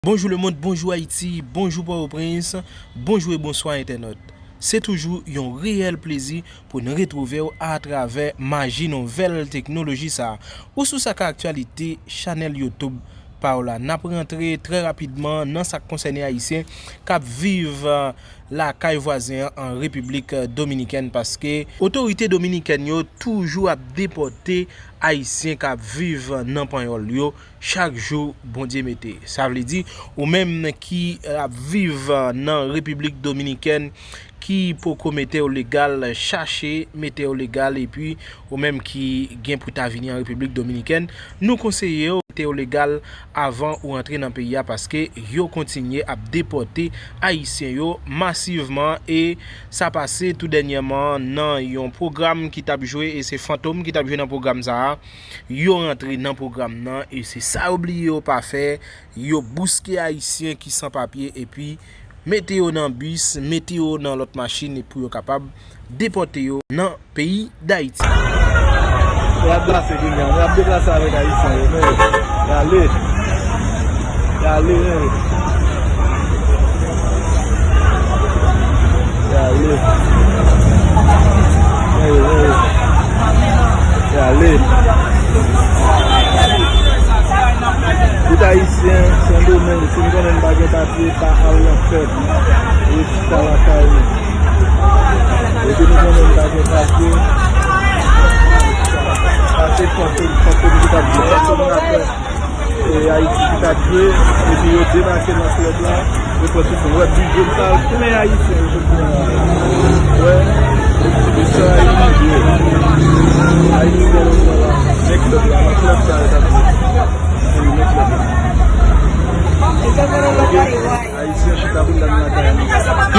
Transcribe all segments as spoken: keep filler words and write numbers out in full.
Bonjou lemonn, bonjou Ayiti, bonjou Pòtoprens, bonjou e bonswa entènot. Se toujou yon reyèl plezi pou n retwouve w atravè maji nouvèl teknoloji sa a. Ou sou Sa Ka Aktyalite, chanèl YouTube pa w la. N ap rantre trè rapidman nan sa k konsène Ayisyen k ap viv, eh, lakay vwazen an an Repiblik Dominikèn, paske otorite dominikèn yo toujou ap depòte Ayisyen k ap viv nan panyòl yo chak jou Bondye mete. Sa vle di, ou menm ki ap viv nan Repiblik Dominikèn, ki poko mete w legal, chache mete w legal, epi ou menm ki gen pou ta vini an Repiblik Dominikèn, nou konseye w mete w legal avan ou antre nan peyi a, paske yo kontinye ap depòte Ayisyen yo masivman, e sa pase tou dènyèman nan yon pwogram ki t ap jwe, e se Fantom ki t ap jwe nan pwogram sa a. Yo rantre nan pwogram nan, e se sa yo bliye yo pa fè, yo bouske Ayisyen ki san papye, epi mete yo nan bis, mete yo nan lòt machin, e pou yo kapab depòte yo nan peyi Dayiti. Y ap plase kounye a, y ap deplase avèk Ayisyen yo, men y ale, y ale, men y ale, men y ale. Tout Ayisyen, Sendomeng, si n konnen n pa gen papye, pa al nan fèt. Rete chita lakay nou. Depi nou konnen n pa gen papye, pase Fantom, Fantom ki t ap jwe, Fantom rapè, e, Ayiti ki t ap jwe, epi yo debake nan klèb la, yo pran tout wèb di jèn sa, plen Ayisyen yo soti nan la. Wè, e sa Ayiti ye. Ayiti nan moman la, men klèb la, nan klèb sa yo t ap jwe.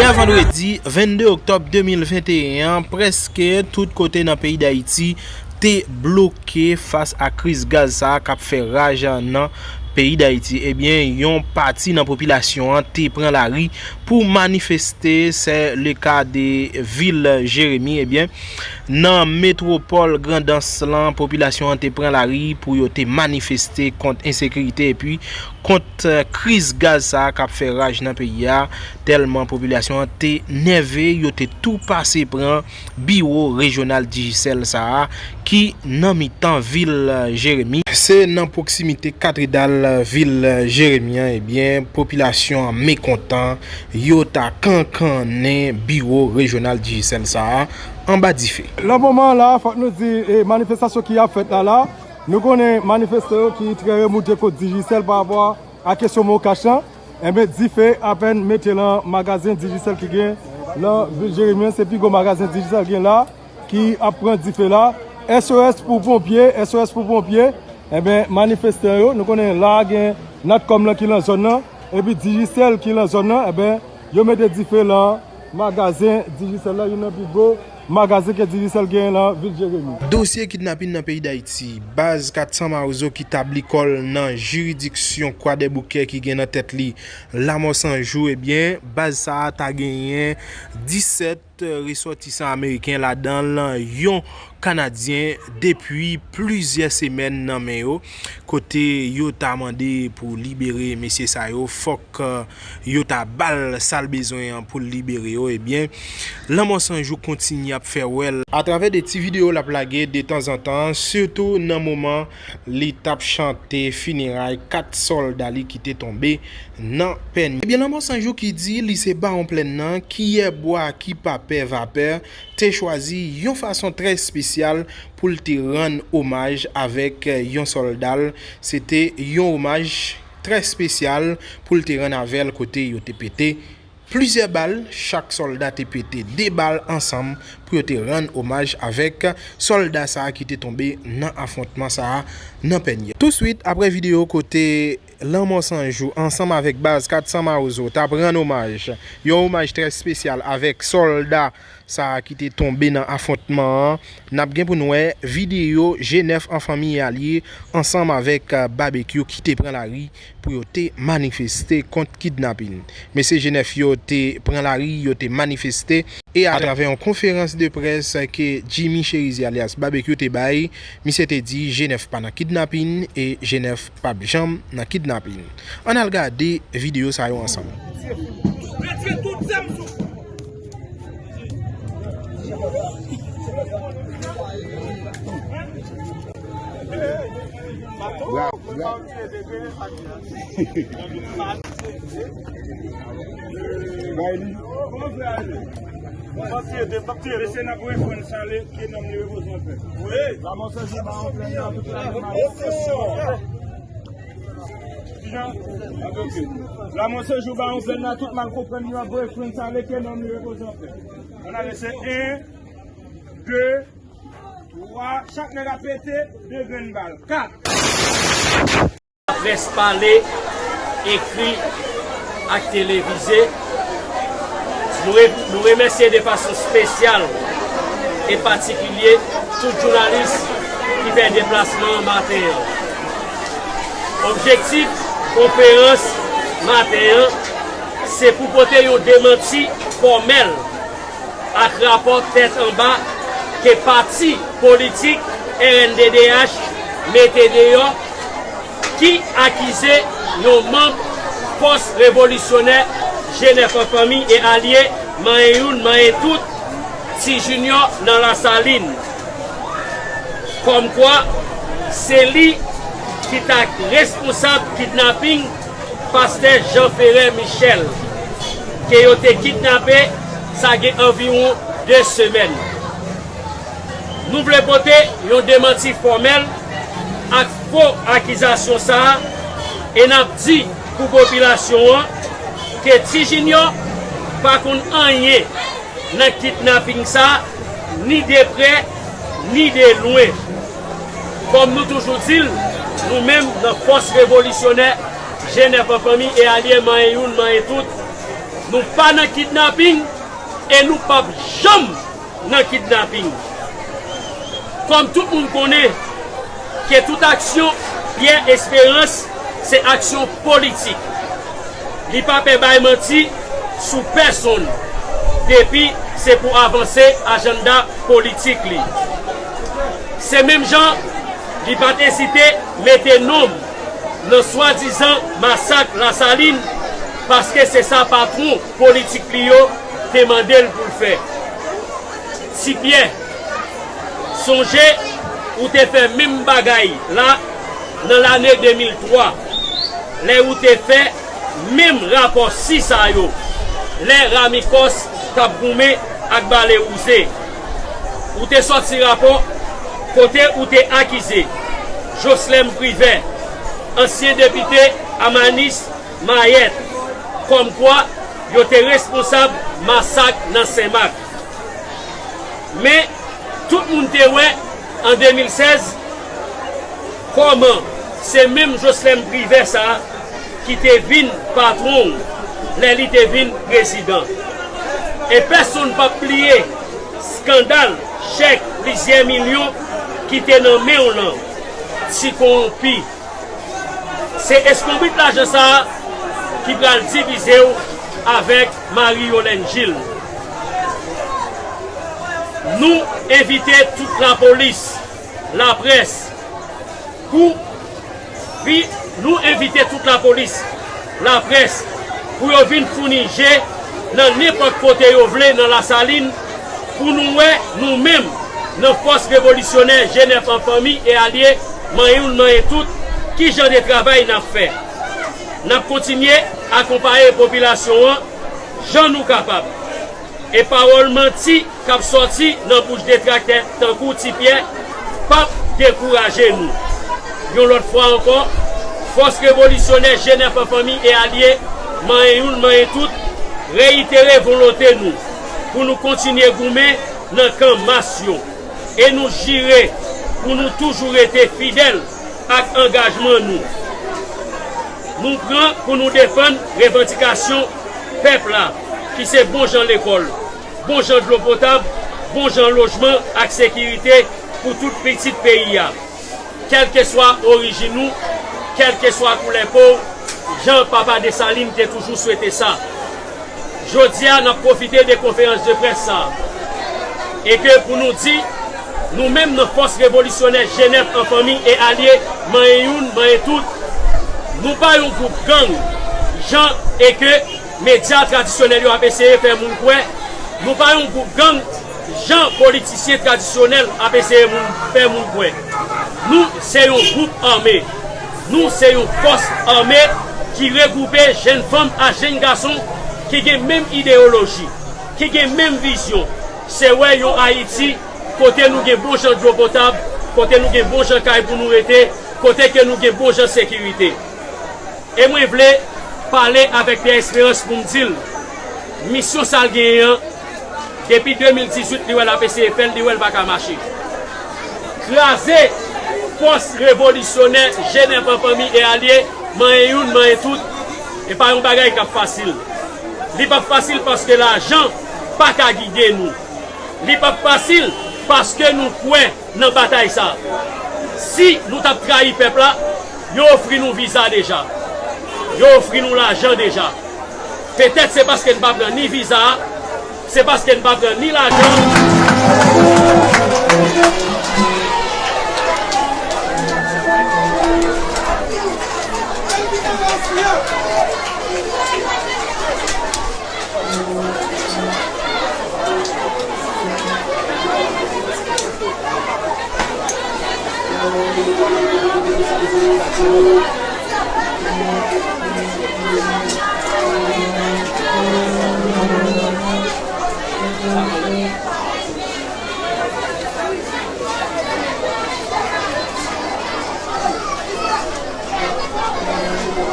Yè vandredi vennde oktòb de mil venteyen an, prèske tout kote nan peyi Dayiti te bloke fas a kriz gaz sa a k ap fè raj nan peyi Dayiti. Ebyen, yon pati nan popilasyon an te pran lari pou manifeste, se le ka de vil Jeremi. Ebyen, nan metwopòl Grandans lan, popilasyon an te pran lari pou yo te manifeste kont ensekirite epi kont, eh, kriz gaz sa a k ap fè raj nan peyi a, tèlman popilasyon an te nève, yo te tou pase pran biwo rejyonal Digicel sa a ki nan mitan vil, eh, Jeremi. Se nan pwoksimite katedral, eh, vil, eh, Jeremi an, ebyen, popilasyon an mekontan, yo ta kankannen biwo rejyonal Digicel sa a anba dife. Nan moman la, fòk nou di, eh, manifestasyon ki ap fèt la la, nou konnen manifestan yo ki trè remoute kont Digicel pa rapò a kesyon MonCash lan, enben, dife apèn mete lan magazen Digicel ki gen lan vil Jeremi an, se pi gwo magazen Digicel gen la, ki ap pran dife la. S O S pou ponpye, S O S pou ponpye, enben, manifestan yo, nou konnen la gen Natcom lan ki lan zòn nan, epi Digicel ki lan zòn nan, enben, yo mete dife lan magazen Digicel la, youn nan pi gwo magazen ke Digicel genyen lan vil Jeremi. Dosye kidnapin nan peyi Dayiti, baz kat san Mawozo ki tabli kò l nan jiridiksyon Kwadèboukè ki gen nan tèt li Lanmò San Jou, ebyen, baz sa a ta genyen disèt resòtisan ameriken, ladan l yon Kanadyen, depi plizyè semèn nan men yo, kote yo ta mande pou libere mesye sa yo, fòk, eh, yo ta ba l sa l bezwen an pou l libere yo, ebyen, Lanmò San Jou kontinye ap fè wè l atravè de ti videyo l ap lage detanzantan, sitou nan moman li t ap chante fineray kat sòlda li ki te tonbe nan Pènye. Ebyen, Lanmò San Jou ki di li se Bawon Plèn nan, kiyè bwa ki pa pè vapè, te chwazi yon fason trè espesyal pou l te rann omaj avèk yon sòlda l. Se te yon omaj trè espesyal pou l te rann avè l, kote yo te pete plizyè bal, chak sòlda te pete de bal ansanm pou yo te rann omaj avèk sòlda sa a ki te tonbe nan afwontman sa a nan Pènye. Touswit, apre videyo kote Lanmò San Jou ansanm avèk baz kat san Mawozo t ap rann omaj, yon omaj trè espesyal avèk sòlda sa a ki te tonbe nan afwontman an, n ap gen pou n wè videyo G nèf an fanmi a li ansanm avèk, eh, Babekyou ki te pran lari pou yo te manifeste kont kidnapin. Mesye G nèf yo te pran lari, yo te manifeste. E atravè yon konferans de près ke Jimmy Chérizier alyas Babekyou te bay, misye te di G nèf pa nan kidnapin e G nèf p ap janm nan kidnapin. Ann al gade videyo sa yo ansanm. Retire tout zam sou. Bravo, bravo. Bay li. Mesye, n ap refrann sale, ke nanm li repoze anpè. Wi. Lanmò Sezou ba yon plenn nan tout la. Kijan? Ok, ok. Lanmò Sezou ba yon plenn nan tout mal konprann yo ap refrann sale, ke nanm li repoze anpè. Ann ale, se en, de, twa, chak nèg ap pete de grenn bal. Kat. Laprès pale, ekri ak televize, nou re-, nou remèsye de fason espesyal e patikilye tout jounalis ki fè deplasman an maten an. Objektif konferans maten an, se pou pote yon demanti fòmèl ak rapò tèt anba ke pati politik R N D D H mete deyò, ki akize yon manm Fòs Revolisyonè G nèf an Fanmi e Alye, manyen youn, manyen tout, Ti Junior nan Lasalin. Kòmkwa, se li ki ta responsab kidnaping pastè Jean Ferret Michel, ke yo te kidnape, sa gen anviwon de semèn. Nou vle pote yon demanti fòmèl ak fo akizasyon sa a, e n ap di pou popilasyon an ke Ti Junior pa konn anyen nan kidnaping sa, ni de prè, ni de lwen. Kòm nou toujou di l, nou menm nan Fòs Revolisyonè G nèf an Fanmi e Alye, manyen youn, manyen tout, nou pa nan kidnaping e nou p ap janm nan kidnaping. Kòm tout moun konnen ke tout aksyon Pierre Espérance se aksyon politik. Li pa pè bay manti sou pèsonn, depi se pou avanse ajanda politik li. Se menm jan li pa t ezite mete non m nan swadizan masak Lasalin, paske se sa patwon politik li yo te mande l pou l fè. Ti Pyè, sonje ou te fè menm bagay la nan lane de mil twa, lè ou te fè menm rapò si sa yo, lè Ramikòs t ap goumen ak Bale Wouze. Ou te sòti rapò kote ou te akize Joslèm Privè, ansyen depite Amanis Mayèt, kòmkwa yo te responsab masak nan Senmak. Men, tout moun te wè an de mil sèz kòman se menm Joslèm Privè sa a ki te vin patwon w lè li te vin prezidan. E pèsonn p ap bliye eskandal chèk plizyè milyon ki te nan men w lan, ti kowonpi. Se eskonbrit lajan sa a ki pral divize w avèk Marie Yolène Gilles. Nou envite tout lapolis, laprès, pou vi-, nou envite tout lapolis, laprès, pou yo vin founi je nan nenpòt kote yo vle nan Lasalin, pou nou wè nou menm, nan Fòs Revolisyonè G nèf an Fanmi e Alye, manyen youn, manyen tout, ki jan de travay n ap fè. N ap kontinye akonpaye popilasyon an jan nou kapab. E pawòl manti k ap sòti nan bouch detraktè tankou Ti Pyè p ap dekouraje nou. Yon lòt fwa ankò, Fòs Revolisyonè G nèf an Fanmi e Alye, manyen youn, manyen tout, reyitere volonte nou pou nou kontinye goumen nan kan mas yo. E nou jire pou nou toujou rete fidèl ak angajman nou. Nou pran pou nou defann revandikasyon pèp la, ki se bon jan lekòl, bon jan dlo potab, bon jan lojman ak sekirite pou tout pitit peyi a. Kèlkeswa orijin ou, kèlkeswa koulè po w, jan Papa Desalin te toujou swete sa. Jodi a, n ap pwofite de konferans de près sa a. E ke pou nou di, nou menm nan Fòs Revolisyonè G nèf an fanmi e alye, manyen youn, manyen tout, nou pa yon gwoup gang, jan e ke medya tradisyonèl yo ap eseye fè moun kwè, nou pa yon gwoup gang, jan politisyen tradisyonèl ap eseye moun, fè moun kwè. Nou se yon gwoup ame. Nou se yon fòs ame ki regwoupe jèn fanm a jèn gason ki gen menm ideyoloji, ki gen menm vizyon. Se wè yon Ayiti kote nou gen bon jan dlo potab, kote nou gen bon jan kay pou nou rete, kote ke nou gen bon jan sekirite. E mwen vle pale avèk Pierre Espérance pou m di l, misyon sa l genyen an, depi de mil dizuit, li wè l ap eseye fè l, li wè l pa ka mache. Kraze fòs revolisyonè G nèf an fanmi e alye, manyen youn, manyen tout, e pa yon bagay k ap fasil. Li p ap fasil paske lajan pa ka gide nou. Li p ap fasil paske nou kwè nan batay sa. Si nou t ap trayi pèp la, yo ofri nou viza deja. Yo ofri nou lajan deja. Petèt se paske n pa pran ni viza a, se paske n pa pran ni lajan.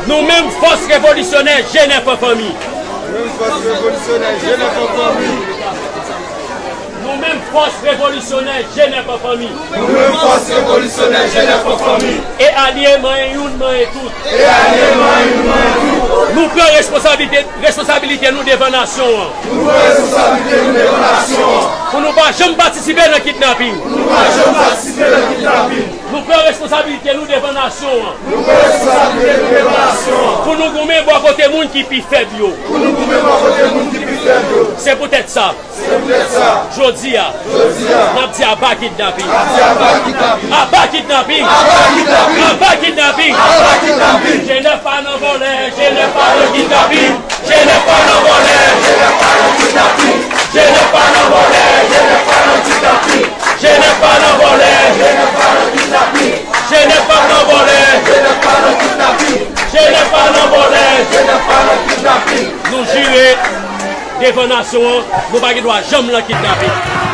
Nou menm fòs revolisyonè G nèf an fanmi. Nou menm fòs revolisyonè G nèf an fanmi. Nou menm fòs revolisyonè G nèf an fanmi. Nou menm fòs revolisyonè G nèf an fanmi. E alye, manyen youn, manyen tout. E alye, manyen youn, manyen tout. Nou pran responsablite, responsabilite nou devan nasyon an. Nou pran responsablite nou devan nasyon an. Pou nou pa janm patisipe nan kidnaping. Pou nou pa janm patisipe nan kidnaping. Nou pran responsabilite nou devan nasyon an. Nou pran responsabilite nou devan nasyon an. Pou nou goumen bò kote moun ki pi fèb yo. Pou nou goumen bò kote moun ki pi fèb yo. Se poutèt sa. Se poutèt sa. Jodi a. Jodi a. N ap di aba kidnaping. N ap di aba kidnaping. Aba kidnaping. Aba kidnaping. Aba kidnaping. G nèf pa nan vòlè, G nèf pa nan kidnaping. G nèf pa nan vòlè, G nèf pa nan kidnaping. G nèf pa nan vòlè, G nèf pa nan kidnaping. G nèf pa nan vòlè, G nèf pa nan kidnaping. G nèf pa nan vòlè, G nèf pa nan kidnaping. G nèf pa nan vòlè, G nèf pa nan kidnaping. Nou jire devan nasyon an, nou pa gen dwa janm nan kidnaping.